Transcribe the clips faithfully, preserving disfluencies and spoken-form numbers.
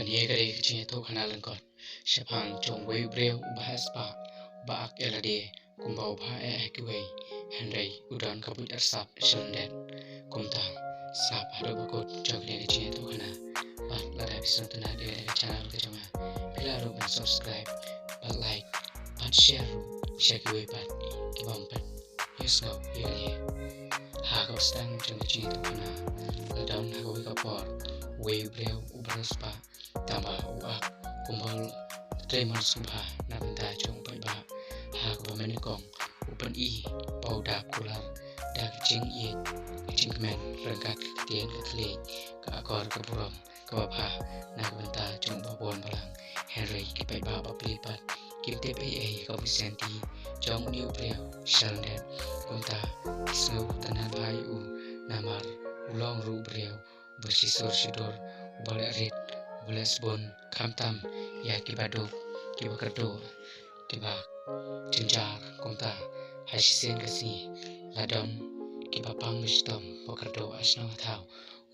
Kane ka dei ka jingïathuhkhana lyngkot shaphang jong uwei u briew uba heh spah, uba ak ïa lade kumba u bha eh ha kiwei, hynrei u don ka buit arsap sha lyndet. Kumta, sngap haduh ba kut jong kane ka jingïathuhkhana. Bad lada phi sngewtynnat ïa kane ka channel ka jong nga, phi lah ruh ban subscribe, bad like, bad share ruh sha kiwei pat ki bym pat ïohsngew ïa kane. Ha kaba sdang jong ka jingïathuhkhana, la don ha kawei ka por uwei u briew uba riewspah, tangba u ak kumba u trei mon sngewbha na bynta jong u paidbah. Ha kaba mynnyngkong u pyni ba u dap kular da ka jingïeit, ka jingkmen ryngkat ka ktien ka thylliej, ka akor ka burom kaba bha na ka bynta jong u babun balang. Hynrei ki paidbah bapli pat kim tip ei ei ïa ka buit sianti jong une u briew sha lyndet. Kumta ki sngewtynnat bha ïa u namar u long ruh u briew uba shisur shidur, uba leh rit, uba leh sbun, khamtam ïa kiba duk, kiba kyrduh, kiba jynjar. Kumta ha shisien ka sngi la don kiba pang bashitom ba kyrduh ha shnong ha thaw.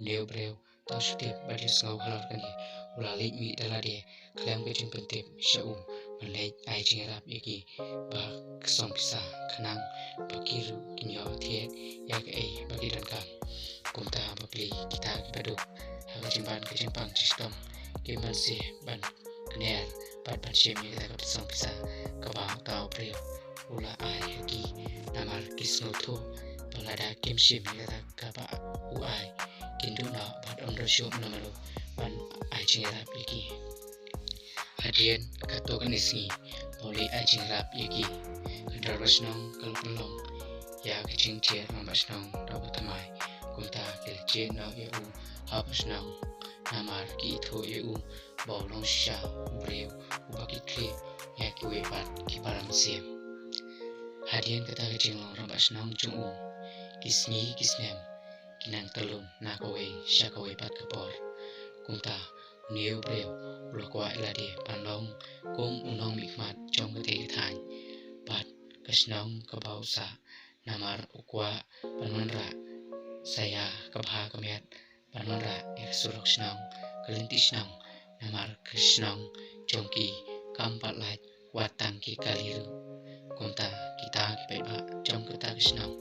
Une u briew, tang shu tip bad ïohsngew halor kane, u la leit mih da lade khlem ka jingpyntip sha u ban leit ai jingïarap ïa ki, ba ka song pisa khnang ba ki ruh kin ïoh thied ïa kaei ba ki donkam. Kumta bapli kita kiba duk ha ka jingban ka jingpang shitom kim banse ban kner bad ban shim ïa kata ka song pisa kaba uta u briew u la ai ha ki, namar ki sngewthuh ba lada kim shim ïa kata kaba u ai, kin duh noh bad ym don shuh mano mano ban ai jingïarap ïa ki. Hadien katto katne sngi ba u leit ai jingïarap ïa ki, ka dorbar shnong ka la pynlong ïa ka jingjia rangbah shnong da uba thymmai. Kumta ki la jied noh ïa u ha ba shnong namar ki ithuh ïa u ba u long shisha u briew uba kitkhlieh ïa kiwei pat ki para mynsiem. Hadien kata ka jinglong rangbah shnong jong u, ki sngi ki snem ki nang tyllun na kawei sha kawei pat ka por. Kumta une u briew u la kwah ïa lade ban long kum u nongmihkhmat jong katei ka thaiñ. Bad ka shnong kaba u sah, namar u kwah ban wanrah sa ïa ka bha ka miat, ban wanrah ïa ka surok shnong, ka lynti shnong, namar ka shnong jong ki kam pat lait wat tang ki kali ruh. Kumta kita ki paidbah jong kata ka shnong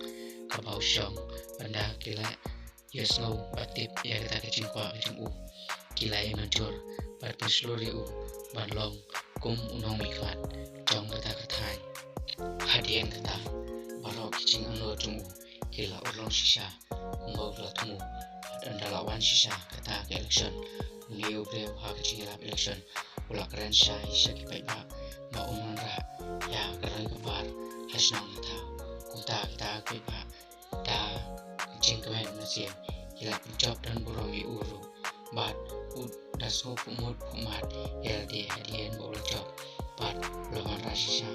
kaba u shong, ynda ki la ïohsngew bad tip ïa kata ka jingkwah ka jong u, ki la ïa mynjur bad pynshlur ïa u ban long kum u nongmihkhmat jong kata ka thaiñ. Hadien kata baroh ki jingangnud jong u ki la urlong shisha kumba u la thmu. Bad ynda la wan shisha kata ka election, une u briew ha ka jingïalap election u la kren shai sha ki paidbah ba un wanrah ïa ka roi ka par ha shnong ha thaw. Kumta kita ki paidbah da ka jingkmen mynsiem ki la pynjop don burom ïa u ruh. Bad u da sngewphuh mut phuh mat ïa lade hadien ba u la jop. Bad u la wanrah shisha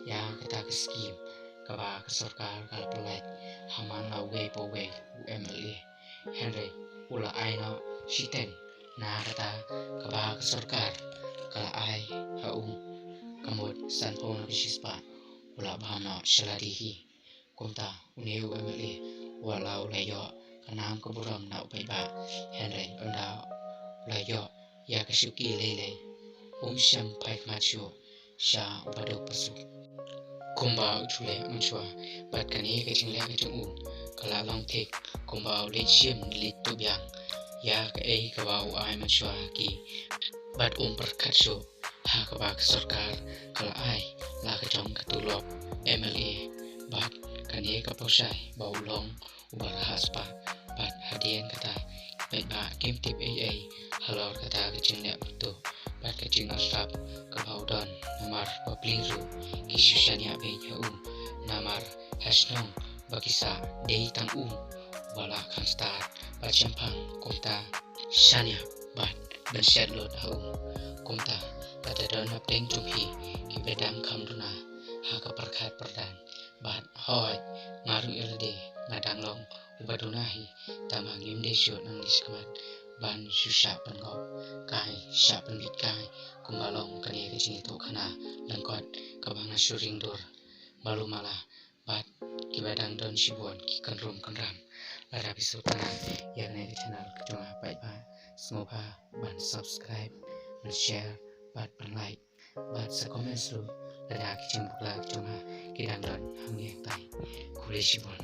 ïa kata ka skim kaba ka sorkar ka la pynlait ha man la uwei pa uwei u M L A. Hynrei u la ai noh shiteng na kata kaba ka sorkar ka la ai ha u, ka mut sanphew na ka shispah u la bam noh sha lade hi. Kumta une u M L A wat la u la ïoh ka nam ka burom na u paidbah, hynrei ynda u la ïoh ïa ka shuki lei lei, um shym phai khmat shuh sha u baduk basuk. Kumba u ju leh mynshuwa, bad kane ka jingleh ka jong u ka la long thik kumba u leit shim leit tuh biang ïa kaei kaba u ai mynshuwa ha ki. Bad um pyrkhat shuh ha kaba ka sorkar ka la ai la ka jong ka tulop M L A. Bad kane ka pyrshah ba u long uba rhah spah. Bad hadien kata ki paidbah kim tip ei ei halor kata ka jingleh bynta bad ka jingarsap kaba u don, namar bapli ruh ki shu shaniah beit ha u, namar ha shnong ba ki sah dei tang u uba la kham stad bad shemphang. Kumta shaniah bad ban shet lut ha u. Kumta lada don hapdeng jong phi kiba dang kham duna ha ka pyrkhat pyrdan, bad hooid, nga ruh ïa lade nga dang long uba duna hi, tangba ngim dei shuh nangne shakhmat ban shu shah pynngop kai, shah pynbit kai kumba long kane ka jingïathuhkhana lyngkot kaba nga shu ring dur. Malu mala bad kiba dang don shibun ki kynrum kynram. Lada phi sngewtynnat ïa kane ka channel ka jong nga, paidbah, sngewbha ban subscribe, pyn share bad pyn like bad sa comment ruh lada ki jingpakla ki jong nga ki dang don hangne hangtai. Khublei shibun.